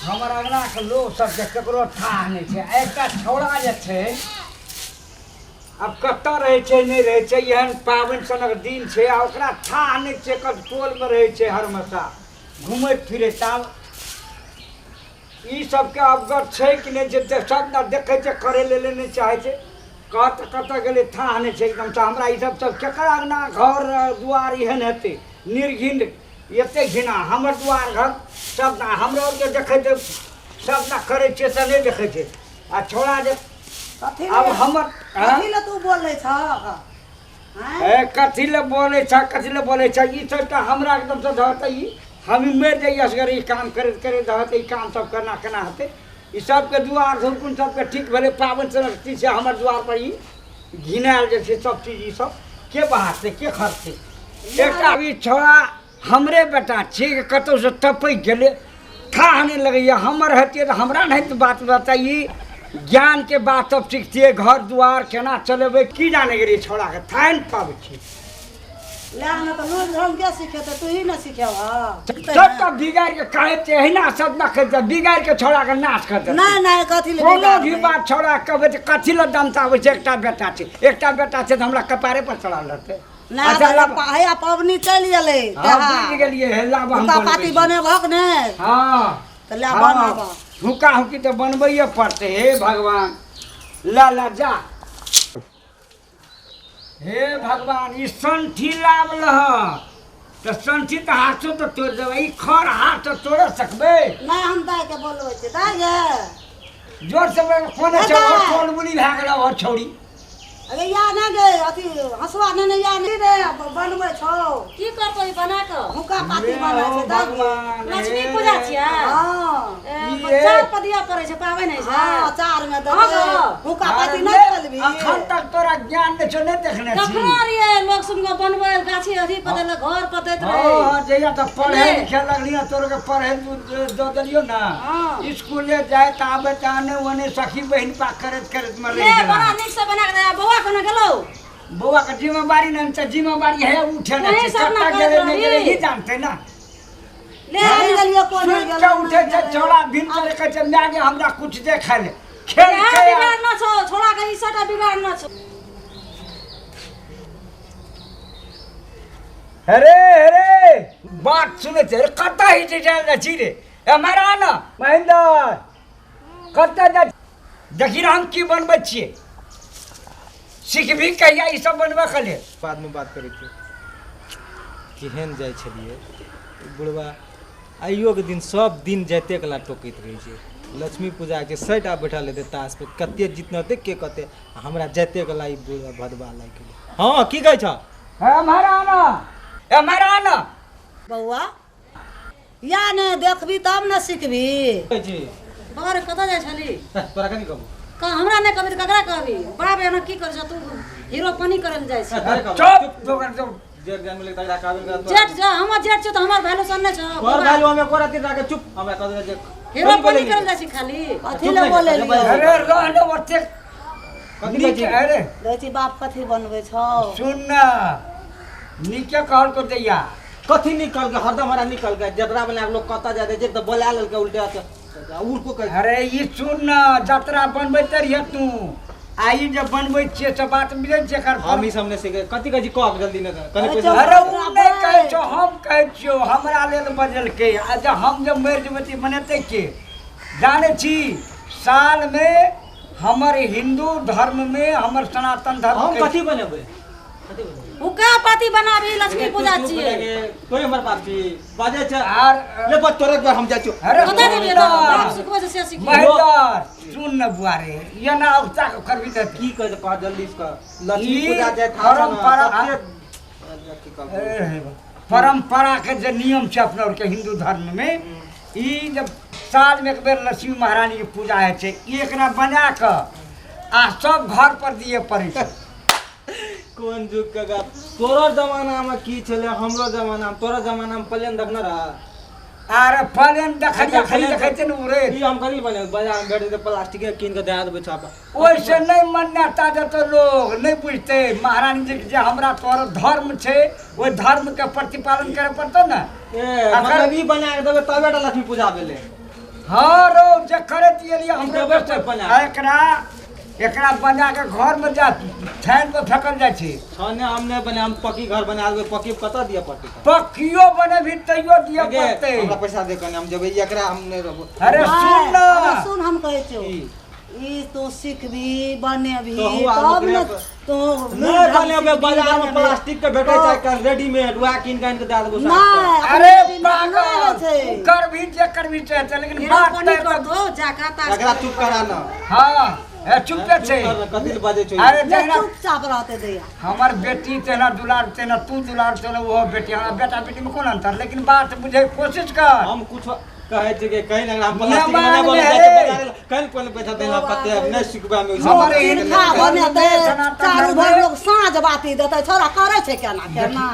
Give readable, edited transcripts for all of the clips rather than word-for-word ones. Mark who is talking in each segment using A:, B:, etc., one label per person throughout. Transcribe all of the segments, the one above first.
A: हमर अङ्गनाके लोक सबके ककरो थाह नहि छै। आ एकटा छौड़ा जे छै आब कतऽ रहै छै नहि रहै छै, एहन पाबनि सनक दिन छै आ ओकरा थाह नहि छै, कत टोलमे रहै छै हरमेशा घुमैत फिरैत। आब ई सबके अवगत छै कि नहि छै, सब ने देखै छै, करै लेल नहि चाहै छै। कत कतऽ गेलै थाह नहि छै एकदमसँ हमरा। ई सब सब केकर अङ्गना घर दुआर एहन हेतै निर्घिन, एते घिना हमर दुआर घर सब ने हमरो आरके देखै छै, सब ने करै छियै से नहि देखै छै। आ छौड़ा जे
B: कथी
A: आब हमर
B: कथी लए तू बोलै छह?
A: ए कथी लए बोलै छह, कथी लए बोलै छह? ई सब तऽ हमरा एकदमसँ धरतै, ई हम मरि जाइए असगर ई काम करैत करैत धरतै। ई काम सब केना केना हेतै? ई सबके दुआर धुरकुन सबके ठीक भेलै, पाबनि सनक चीज छै, हमर दुआर पर ई घिनायल जे छै सब चीज, ई सब के बहारतै, के खरतै? एकटा ई छौड़ा हमरे बेटा छियै, कतहुसँ टपकि गेलै थाह नहि लगैए। हमर हेतियै तऽ हमरा नहि तऽ बात बताइए, ज्ञानके बात सब सिखतियै, घर दुआर केना चलेबै की जाने गेलियै, छौड़ाके थाह नहि पाबै छियै।
B: ले ने तऽ लूरि ढंग के सिखेतै, तू ही ने सिखेबह।
A: सबटा बिगाड़ि के कहै छै, एहिना सब देखै छै, बिगाड़ि के छौड़ा के नाश कर देतै।
B: नहि नहि, कथी लए
A: कोनो
B: बिगाड़बै?
A: भी बात छौड़ा कहबै तऽ कथी लए दमताबै छै? एकटा बेटा छै, एकटा बेटा छै तऽ हमरा कपारे पर चढ़ल रहतै।
B: नहि
A: अच्छा,
B: तऽ
A: लाब।
B: हैया पबनी चलि गेलै।
A: हँ, बुझि गेलियै। हे लाब, हम
B: हुक्का
A: बनबै
B: पाती
A: छी।
B: बनेबहक ने?
A: हँ।
B: तऽ ले
A: हँ,
B: बनाबह।
A: हुक्का हुक्की तऽ बनबैए पड़तै। हे भगवान, ला ला जा। हे भगवान, ई संठी लाबल ह तऽ संठी तऽ हाथो तऽ तोड़ि देबै, ई खर हाथ तऽ तोड़ सकबै?
B: नहि, हम दाइ के बोलबै छियै। दाइ गे।
A: जोर से बोल, कोने छै?
B: दाइ।
A: और टोल बुली भए गेल और छौड़ी।
B: अरे या ना गे, अथी हसुआ ने ने या ने रे, बनबै छौ।
C: की करतौ ई बना कऽ?
B: हुक्का पाती
A: ले
B: बनै
A: हो
B: छै दाइ गे।
A: भगवान,
C: लक्ष्मी
A: हे।
C: पूजा छियै?
B: हँ।
C: ए,
A: ई
C: चार
A: एक-
C: पदिया पड़ै छै, पाबनि होइ छै।
B: हँ, चार में
C: हँ
B: देबै
C: गो।
B: हुक्का पाती।
A: अरे
B: नहि चलबी?
A: अखन तक तोरा ज्ञान नहि छौ, नहि देखने छी?
C: कखनो रहियै लोक सुन बनबै गाछी अथी पर देलक घर पर दैत
A: हँ
C: रहै।
A: हँ, जहिया तऽ पढ़े
C: नहि।
A: लिखे लगलियै, तोर के पढ़े दऽ देलियौ ने।
C: हँ।
A: स्कूले जाय तऽ आबे तऽ आने ओने सखी बहिन पा करैत करैत मे
C: ले
A: रहि गेला।
C: बड़ा नीक से बना के दे। बौआ कोना गेलौ?
A: बौआ के जिम्मेवारी नहि छै, जिम्मेवारी है उठे नहि
C: तोहीं
A: छै।
C: सब ना
A: कतऽ
C: करैत
A: गेलै नहि गेलै
C: रहबही।
A: ई जानते ना।
C: ले।
B: नहि गेलियै, कोन
A: सुति
B: गेलै,
A: के उठे
B: नहि
A: छै
B: गेलै।
A: छौड़ा, भिन करे कहै छै माय गे हमरा कुछ दे खाय ले, खेल
C: इएह
A: के
C: बिगाड़ना छौ छोड़ा के, ई सबटा बिगाड़ना छौ।
A: अरे अरे, बात सुनै छै? अरे कतऽ ही छै जायल जाइ छी रे? ए मारा न महेंद्र, कतऽ जाइ? देखी हम की बनबै छियै, सिखबी कहिया ई सब बनबै के लेल?
D: बादमे बात करै छी। केहन जाइ छलियै बुढ़बा आइयोके दिन सब दिन जाइते कला टोकैत रहै छै। लक्ष्मी पूजाके सैटा बैठल हेतै ताश पे, कते जितने हेतै के कते, आ हमरा जाइते कला ई बुढ़बा भदवा लागि गेलै। हँ, की कहै छह?
A: हे महाराना, हे महाराना।
B: बौआ, या ने देखबी तब ने सिखबी।
D: कहै छी।
C: बौआ रे, कतऽ जाइ छली?
D: तोरा कथी कहबो?
C: कह, हमरा नहि कहबी तऽ ककरा कहबी? बाप एना की करै छ तू? हीरो पनी करै लए जाइ छी।
A: चुप दोगर चुप।
D: जेठ जान मिले तकरा कहबे कर।
C: जेठ जा, हमर जेठ छौ तऽ हमर वैल्यू सन नहि छौ।
D: तोहर भाई हमे कोरा तीर राखे, चुप। हमरा कह दे जे
C: हीरो पनी करै लए जाइ छी खाली।
B: कथी लए बोलेलियै?
A: अरे रहने ओतेक
D: कथी
A: नीक
D: कहै छी?
A: अरे
B: कहै छी बाप कथी बनबै छौ?
A: सुन न, नीके कहल को दैया।
D: कथी निकल के? हरदम हमरा निकल के जतरा बना के लोग कतऽ जाय जे तऽ बोला लेलकै उल्टे हाथ उड़ को कह।
A: अरे ई सुन न, जतरा बनबैत रहिए तू आ ई जे बनबै छियै से बात बुझै छियै एकर?
D: हम ई सब नहि सीखे। कथी कहै छी कह जल्दी, नहि तऽ कनि
B: अरे
D: पैसा।
B: चुप।
A: अरे उ नहि कहै छौ, हम कहै छियौ। हमरा लेल बजलकै आ जे हम जे मरि जेबै तऽ ई बनेतै के? जानै छी, सालमे हमर हिन्दू धर्ममे, हमर सनातन धर्म
D: हम
A: कहै
D: कथी बनेबै, कथी बनेबै?
C: हुक्का पाती बनाबी, लक्ष्मी पूजा छियै।
D: तोय हमर बाप छी बाजै छै।
A: आर
D: ले बस, तोरे पर हम जाइ छियौ।
A: अरे
C: कतऽ जेबही?
A: सुन न।
C: बाप सिखबै छै से सिखी।
A: महेंद्र, सुन न बुआ रे, एना औता के करबी तऽ
D: की कहै छै कह जल्दी से कह। लक्ष्मी
A: ई
D: पूजा जाइ
A: परम्परा-
D: की कहब?
A: ए, परम्परा के जे नियम छै अपना आरके हिन्दू धर्म में, ई जब साल में एक बेर लक्ष्मी महारानी के पूजा होइ छै, ई एकरा बना कऽ आ सब घर पर दिए पड़ै छै।
D: कोन जुग के गप? तोरो जमाना में की छलै, हमरो जमाना में, तोरो जमाना में प्लेन देखने रह?
A: आरे प्लेन देखलियै, खाली देखै छै ने उड़े।
D: ई हम कथी बने बाजार में भेट जेतै, प्लास्टिक के कीन के दए देबै छापा।
A: ओहिसँ नहि मान्यता देतौ लोग, नहि बुझतै महारानी जी के जे हमरा तोहर धर्म छै, ओहि धर्मके प्रतिपालन करे पड़तौ ने।
D: ए मतलब ई बना के देबै तबे टा लक्ष्मी पूजा भेलै?
A: हाँ रो जे करैत एलियै हम
D: देबै पर बना।
A: एकरा एकरा बना के घर में जा छानि पर फेकल जाइ छै।
D: छने हम नहि बने, हम पक्की घर बना देबै, पक्की कतऽ दिअ पड़तै?
A: पक्कियो बनेबही तैयो दिअ
D: गे,
A: पड़तै।
D: हमरा पैसा दे कने, हम जेबै, एकरा हम नहि रहबो।
A: अरे सुन ना।
B: अरे सुन, हम कहै छियौ
D: की?
B: ई तू सिखबी बनेबही
D: तोहू आब
B: तब
D: ओकरे
B: ने
D: पर-
B: तू
D: नहि बनेबै, बाजार में प्लास्टिक के भेटै छै आइकाल्हि रेडीमेड, वएह कीन के आनि के दए देबो साफ
B: नहि
A: अरे
B: अपने
A: पागल,
B: नहि होइ छै।
A: तू कर भी जे करबी से हेतै, लेकिन
C: हीरो
A: बात
C: पनी
A: नहि
C: कर दो जाका
D: कऽ।
C: ताश।
D: एकरा चुप करा न।
A: हाँ ए चुपे छै।
D: चुप कर न, कथी लए बाजै छौ?
A: अरे
B: ले
A: जहिना
B: चुपचाप रहतै दैया।
A: हमर बेटी तेना दुलार तेना तू दुलार तेना ओहो बेटी, हमरा बेटा बेटी में कोन अंतर, लेकिन बात बुझे के कोशिश कर।
D: हम कुछ कहै छियै कि कहीं ना हम प्लास्टिक
A: नहि
D: में नहि
A: मानबै।
D: बनै छै बाजार लए, कहीं कोन पैसा देला कते नहि सिखबै हम ओइ सब।
A: हमर
B: लोक
A: हिनका
B: चिरखा बनेतै,
A: सनातन
B: चारू
A: धर्म
B: भर
A: में-
B: लोग साँझ बाती देतै, छोरा करै छै केना केना।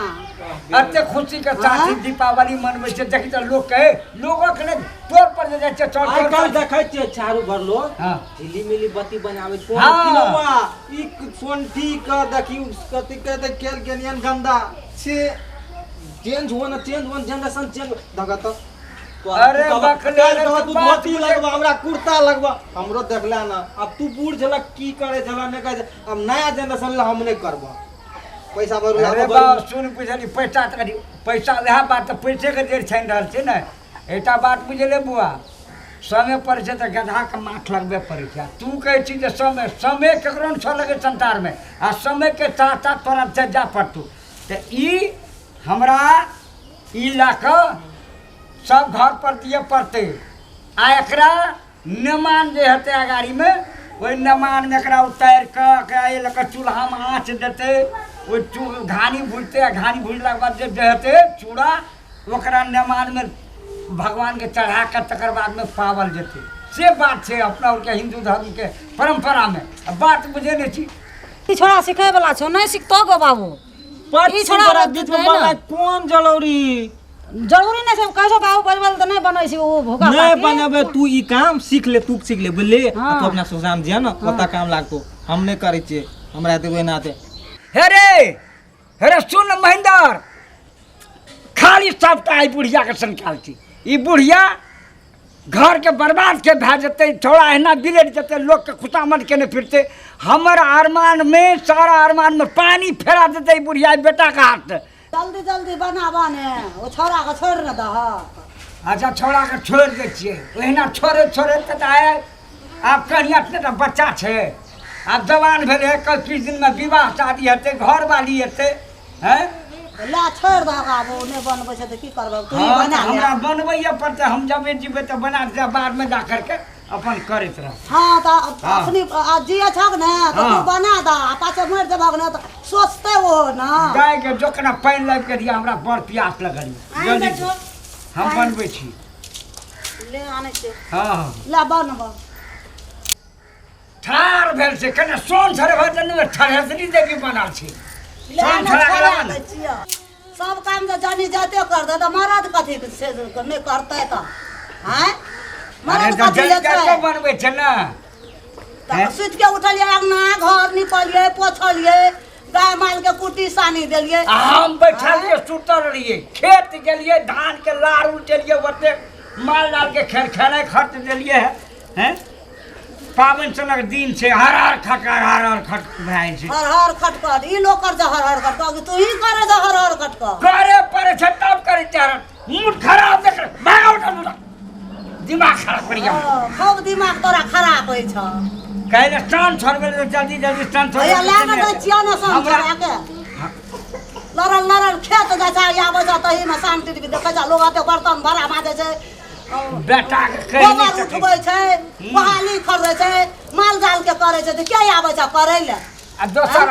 A: एते खुशी के साथ ही दीपावली मनबै छै। देखी तऽ लोक के लोगक ने टोल पर जे जाइ छै चौर
D: आइ
A: चौर
D: काल्हि देखै छियै चारू भर लोग
A: हाँ।
D: झिल्ली मिली बत्ती बनाबै छै।
A: हाँ।
D: किनौआ ई सोंठी के देखी कथी के तऽ केल गेलियन गंदा से चेंज हुआ ना, चेंज हुआ जनरेशन चेंज धगा तऽ
A: अरे बकले रे,
D: तू
A: तू बात
D: धोती लगवा, हमरा कुर्ता लगवा, हमरो देखला ना। अब तू बूढ़ छला की करे छला नहि करे, अब नया जनरेशन ला हम नहि करबो। पैसा भरू
A: अरे
D: लाबो
A: बा
D: भरू।
A: सुन बुझली पैसा तऽ करी पैसा वएह बात तऽ पैसे के देर छानि रहल छै ने। एकटा बात बुझले बुआ, समय पड़ै छै तऽ गदहाके माथ लगबे पड़ै छै। आ तू कहै छी जे समय समय ककरो नहि छौ लगै संसारमे, आ समयके साथ साथ तोरा से जाय पड़तौ। तऽ ई हमरा ई लए कऽ सब घर पर दिअ पड़तै। आ एकरा नेमान जे हेतै अगाड़ीमे, ओहि नेमानमे एकरा उतारि कऽ एकरा एहि लऽ कऽ चूल्हामे आँच देतै, ओहि चू घानी भुजतै, आ घानी भुजलाके बाद जे हेतै चूड़ा ओकरा नेमानमे भगवानके चढ़ा कऽ तकर बादमे पाओल जेतै। से बात छै अपना आरके हिन्दू धर्मके परम्परामे। आ बात बुझै नहि छी।
C: ई छोड़ा सिखै वाला छौ, नहि सिखतौ गो बाबू। ई छोड़ा
D: बड़ा बीच में
C: रहतै
D: बड़ा
C: ने।
D: कोन जरूरी?
C: जरूरी नहि छै, कहै छौ बाबू बजबै लए तऽ नहि बनै छै ओ भूखा
D: नहीं
C: पाती।
D: बनेबे तू ई काम सीख ले, तू सीख ले बुझली।
C: हाँ।
D: आ तू अपना ससुराल में जिया ना ओतऽ काम लागतो, हम नहीं करै छियै, हमरा एते ओहिना आते।
A: हे रे हे रे सुन महेंद्र, खाली सबटा ई बुढ़िया के संकाल छी। ई बुढ़िया घर के बर्बाद के भए जेतै, थोड़ा एहिना बिलटि जेतै, लोकके खुशामद केने फिरतै। हमर अरमान में सारा अरमान में पानी फेरा देतै ई बुढ़िया ई बेटाके हाथ।
B: जल्दी जल्दी बनाबऽ ने, ओ छौड़ाके छोड़ि ने दहक।
A: अच्छा छौड़ाके छोड़ि दै छियै, ओहिना छोड़ैत छोड़ैत तऽ आइ आब कनिया तऽ बच्चा छै, आब जवान भेलै हँ, कल किछु दिनमे विवाह शादी हेतै, घरवाली हेतै। हैं
B: ला छोड़ि दहक, आब ओ नहि बनबै छै तऽ की करबै, तू
A: हाँ,
B: बना
A: तऽ
B: ले।
A: हमरा बनबैए पड़तै, हम जबे जीबै तऽ बना देबै, बादमे जा करके अपन करैत रहब।
B: हाँ तऽ
A: हाँ।
B: अखनी आ जिए छक ने तऽ तू
A: हाँ।
B: बना दह, आ पाछे मरि जेबहक ने तऽ सोचतै ओहो ने।
A: गाय के जोकना पानि लाबि के दिअ, हमरा बड़ प्यास लगल यऽ।
C: आनि
A: जल्दी
C: दै छौ।
A: हम बनबै छी।
C: ले आनै छियौ।
A: हाँ हाँ
B: ला बनबऽ।
A: ठाढ़ भेल छै कने सोन छड़े भऽ जेतै, ठढ़ेसरी देवी बनल छै।
B: ले
A: सोन
B: ने
A: छड़ा
B: छोड़ा
A: गेला
B: दै छियौ। सब काम तऽ जनी जाते कर दे, तऽ मरद कथी से नहि करतै तऽ आँय
A: अरे
B: मरद
A: तऽ
B: कथी
A: जन
B: ले छै?
A: जातो बनबै छै ने।
B: तऽ सुति के उठलियै, अंगना घर निपलियै पोछलियै, गाय माल के कुट्टी सानी देलियै।
A: आ हम बैठल रहियै, सुतल रहियै, खेत गेलियै, धान के लार उलटेलियै, ओते माल जाल के खेल खेनाइ खर्च देलियै है। हैं पाबनि सनक दिन छै, हर हर खटकर हर हर खटकर भए जाइ छै।
B: हर हर खटकर ई लोग कर जे हर हर खटकर, तू ही करे जे हर हर खटकर।
A: करे पड़े छै तब करे छै। मूड खराब देख भागो उठा, दिमाग खराब करिया।
B: हाँ, खूब दिमाग तोरा खराब होइ छौ।
A: काल्हि सान छोड़बै तऽ जल्दी जल्दी सान छोड़बै।
B: भैया लए कऽ दै छियौ ने सान
A: हमरा-
B: छोड़ा के। लड़ल लड़ल खेत जाइ छै, आबै छै तहीमे सान टीट के देखै छै लोग एते बर्तन भरा माजै छै,
A: बेटा के कहि नहि
B: गोबर
A: सकै।
B: उठबै छै, बहाली खरीदै छै, माल जाल के करै छै, तऽ के आबै छै करै लए?
A: आ दोसर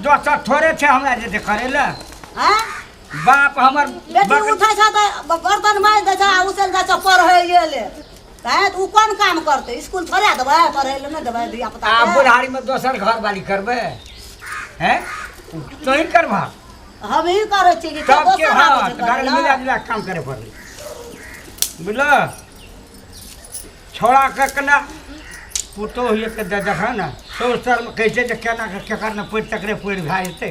A: दोसर थोड़े छै हमरा जे करै लए।
B: आँय?
A: बाप हमर
B: बेटी उठै छै तऽ बर्तन माजि दै छै आ उसैल जाइ छै पढ़ैए ले, तऽ उ कोन काम करतै? स्कूल थोड़े देबै, पढ़ै लए नहि देबै धिया पुता
A: आ
B: के?
A: बुढ़ारी में दोसर घर वाली करबै हैं तोही करबह?
B: हमही करै छी कि
A: तब के?
B: दोसर
A: हाँ
B: आबै छै
A: तऽ
B: करै
A: घर
B: लए?
A: मिला जुला के काम करे पड़लै बुझल। छौड़ा के केना पुतोह के देख ने सौसर में कहै छै जे केना के केकर ने पैर तकरे पैर भए जेतै।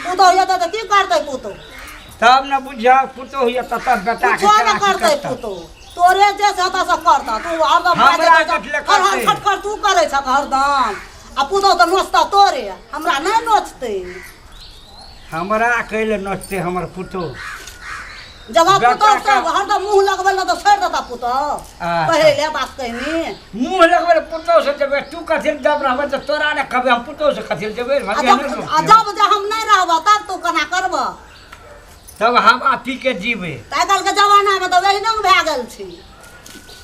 B: पुतोह हेतै तऽ की करतै पुतोह?
A: तब ने बुझियौ, पुतोह हेतै तब बेटा के
B: कुछो
A: केना
B: नहि
A: की
B: करतै
A: करतै।
B: पुतोह। तोरे जे से होता से करता तू हरदम
A: हमरा
B: बाजैत रहै
A: कथी लए
B: छह, हर हर
A: करतै?
B: खटखट तू करै छह हरदम आ पुतहु तऽ नोचतह तोरे हमरा नहि नोचतै
A: हमरा कैले नोचतै हमर पुतोह
B: जब
A: बेटा
B: पुतहु
A: का-
B: सब हरदम मुँह लगबै लए तऽ छोड़ि देता पुतहु
A: अच्छा।
B: कहै ले बात कहनी
A: मुँह लगबै लए पुतोह से जेबै तू कथी लए जब रहबै तऽ तोरा ने कहबै हम पुतोह से कथी लए जेबै
B: आ जब आ जब जे हम नहि रहबह तब तू केना करबह
A: तब हवा पी के जीबै
B: तऽ आइ काल्हिके जमानामे तऽ ओहिना भए गेल छै